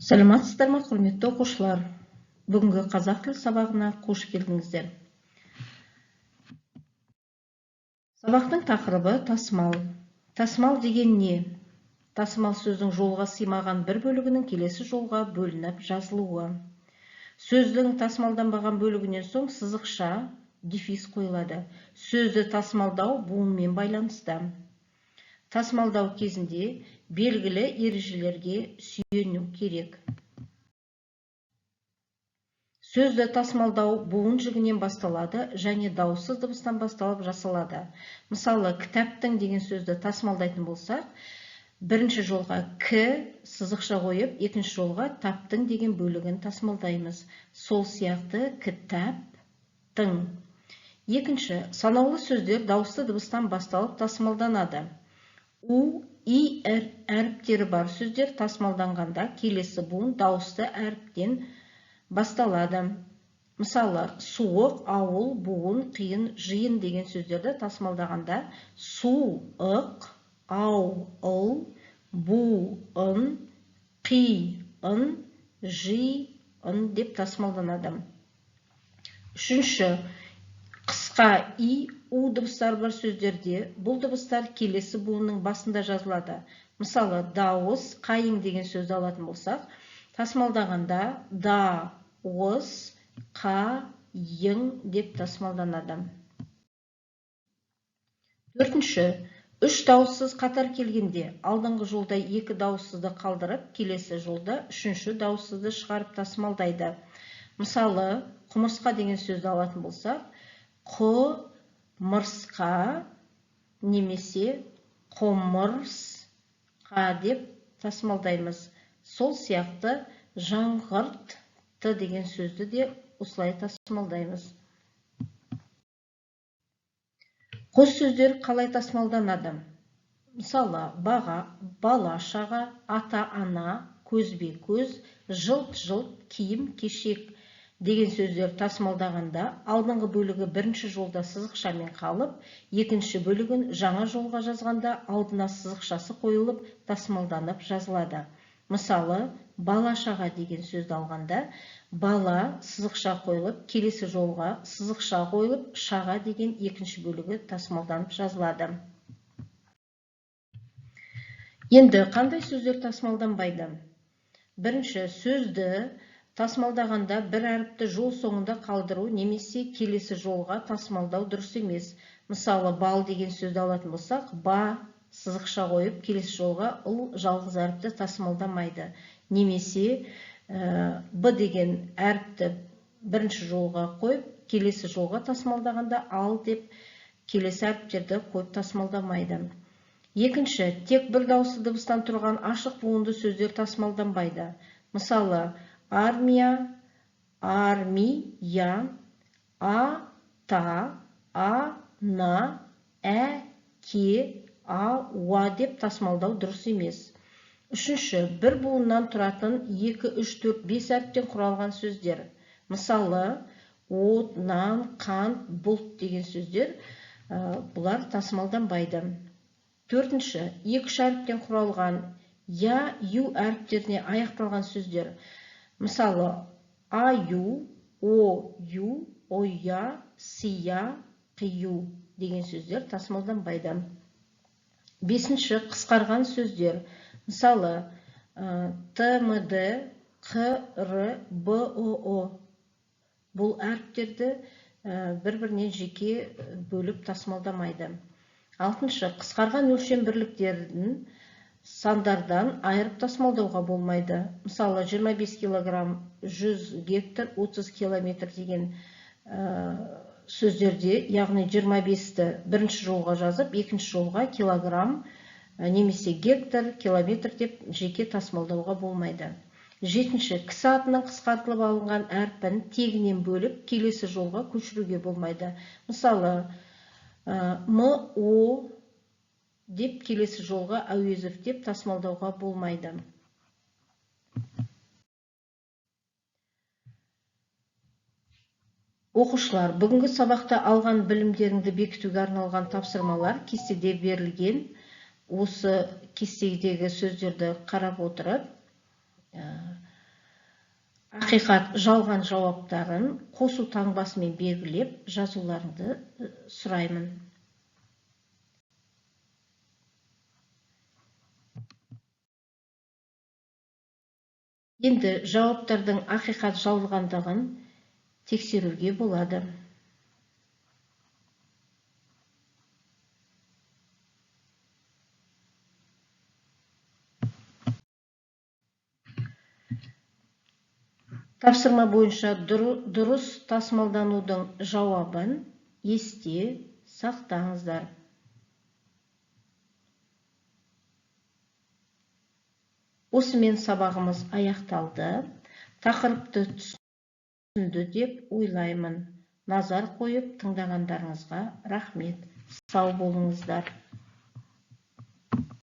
Саламатсыздар ма, құрметті оқушылар? Бүгінгі қазақ тілі сабағына қош келдіңіздер. Сабақтың тақырыбы тасымал. Тасымал деген не? Тасымал сөздің жолға сыймаған бір бөлігінің келесі жолға бөлініп жазылуы. Сөздің тасымалданбаған бөлігінен соң сызықша, дефис қойылады. Сөзді тасымалдау буынмен байланысты. Тасымалдау кезінде белгілі ережелерге сүйену керек. Сөзді тасымалдау буын жігінен басталады және дауыссыз дыбыстан басталып жасалады. Мысалы, кітаптың деген сөзді тасымалдайтын болсақ, бірінші жолға к сызықша қойып, екінші жолға таптың деген бөлігін тасымалдаймыз. Сол сияқты кітаптың. Екінші, санаулы сөздер дауысты дыбыстан басталып тасымалданады. У, и, р әріптері бар сөздер тасымалданғанда келесі буын дауысты әріптен басталады. Мысалы, суық, ауыл, буын, қиын, жиын деген сөздерді тасымалдағанда су, ық, ау, ыл, бу, ын, қи, ын, жи, ын деп тасымалданады. Үшінші, қысқа и, у дыбыстары бар сөздерде бұл дыбыстар келесі буынның басында жазылады. Мысалы, дауыс, қайың деген сөзді алатын болсақ, тасымалдағанда да, ос, қа, йың деп тасымалданады. Төртінші, үш дауыссыз қатар келгенде алдыңғы жолда екі дауыссызды қалдырып, келесі жолда үшінші дауыссызды шығарып тасымалдайды. Мысалы, құмырсқа деген сөзді алатын болсақ, құ-мырсқа немесе құмырсқа деп тасымалдаймыз. Сол сияқты жаңғыртты деген сөзді де осылай тасымалдаймыз. Қос сөздер қалай тасымалданады? Мысалы, баға, бала шаға, ата-ана, көзбе-көз, жылт-жылт, киім-кешек деген сөздер тасымалдағанда алдыңғы бөлігі бірінші жолда сызықшамен қалып, екінші бөлігін жаңа жолға жазғанда алдына сызықшасы қойылып тасымалданып жазылады. Мысалы, бала шаға деген сөзді алғанда бала сызықша қойылып, келесі жолға сызықша қойылып, шаға деген екінші бөлігі тасымалданып жазылады. Енді қандай сөздер тасымалданбайды? Бірінші, сөзді тасымалдағанда бір әріпті жол соңында қалдыру немесе келесі жолға тасымалдау дұрыс емес. Мысалы, бал деген сөзді алатын болсақ, ба сызықша қойып, келесі жолға ыл жалғыз әріпті тасымалдамайды. Немесе б деген әріпті бірінші жолға қойып, келесі жолға тасымалдағанда ал деп келесі әріптерді қойып тасымалдамайды. Екінші, тек бір дауысты дыбыстан тұрған ашық буынды сөздер тасымалданбайды. Мысалы, армия, армия, а, та, а, на, ә, ке, а, уа деп тасымалдау дұрыс емес. Үшінші, бір буыннан тұратын 2, 3, 4, 5 әріптен құралған сөздер. Мысалы, от, нан, қант, бұлт деген сөздер, бұлар тасымалданбайды. Төртінші, 2-3 әріптен құралған я, ю әріптеріне аяқталған сөздер. Мысалы, аю, о, ю, оя, сия, қию деген сөздер тасымалданбайды. Бесінші, қысқарған сөздер. Мысалы, Т, М, Д, Қ, Р, Б, О, О. Бұл әріптерді бір-бірінен жеке бөліп тасымалдамайды. Алтыншы, қысқарған өлшем бірліктерін сандардан айырып тасымалдауға болмайды. Мысалы, 25 килограмм, 100 гектар, 30 километр деген сөздерде, яғни 25-ті бірінші жолға жазып, екінші жолға килограмм немесе гектар, километр деп жеке тасымалдауға болмайды. Жетінші, кісі атының қысқартылып алынған әрпін тегінен бөліп, келесі жолға көшіруге болмайды. Мысалы, М, О деп келесі жолға Әуезов деп тасымалдауға болмайды. Оқушылар, бүгінгі сабақта алған білімдеріңді бекітуге арналған тапсырмалар кестеде берілген. Осы кестедегі сөздерді қарап отырып, Ақиқат жалған жауаптарын қосу таңбасымен белгілеп жазуларыңды сұраймын. Енді жауаптардың ақиқат жалғандығын тексеруге болады. Тапсырма бойынша дұрыс тасымалданудың жауабын есте сақтаңыздар. Осымен сабағымыз аяқталды. Тақырыпты түсінді деп ойлаймын. Назар қойып тыңдағандарыңызға рахмет. Сау болыңыздар.